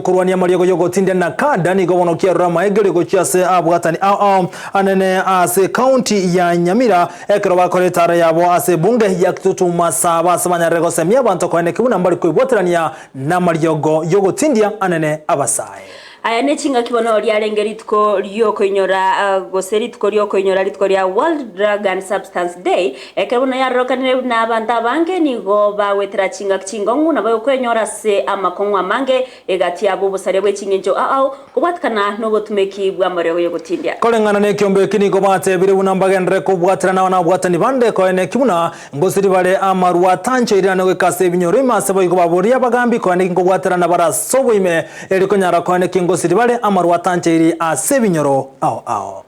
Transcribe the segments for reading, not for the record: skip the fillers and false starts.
y'okorwania amariogo y'ogotindia NACADA nigo bono kiarora amaegerio gochia ase abwatani ao ao anene ase ekaunti ya Nyamira ekero bakora etaara yabo ase ebunge ya Kitutu Masaba ase banyarire gosemia abanto koeneki buna mbari koibwaterania namariogo y'ogotindia anene abasae. Aya nechingaki bono riarenge rituko riokoinyora gose rituko riokoinyora rituko ria World Drug and Substance Day, ekero bono yarorokanire buna abanto abange nigo bagwetera chingaki chingong'u nabo okwenyora ase amakong'u amange egati yabo obosaria bwe ching'encho ao ao kobwatikana nobotumeki bw'amariogo yogotindia. Koreng'ana nekiombe eki nigo batebire buna mbagenderere kobwaterana nabwatani bande koeneki buna ngosiri bare amarwa atanchoire ane goika ase ebinyoro ime ase boigo baborie abagambi koeneki nkobwaterana bare ase oboime Erio konyara koene ki ngosiri bare amarwa atancheiri ase ebinyoro ao ao.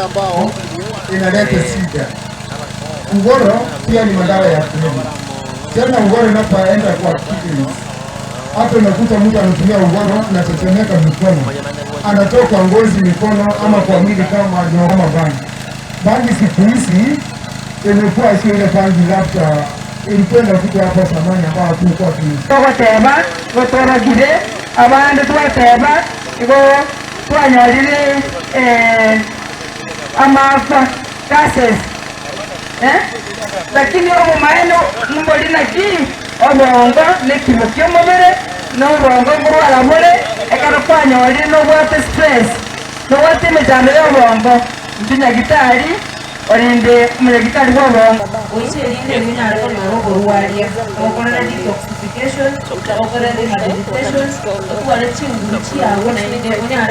Ambao inaleta shida. Ugoro pia ni madawa ya kulevya. Tena ugoro inapoenda kwa kidneys, hata unakuta mtu anatumia ugoro anatetemeka mikono, anatoka ngozi mikono ama kwa mwili kama kama bangi. Bangi siku hizi imekuwa sio ile bangi labda ilikuwa inakuja hapo zamani ambao hatukuwa Togoteba, gotorogire, abande twateba, igo twanyorire amaakwa, curses, eh, lakini obomaene mbori naki? Obongo nekimo ki'omobere, na obongo nkorwara bore, ekero kwanyorire nobwate stress, nobwate emechando y'obongo, intwe nyagitari. Orende omonyagitari bw'obongo. Goika erinde onyare konyora oborwaria, okorere detoxification, okorere rehabilitation, otware chinguru chiago naende onyare.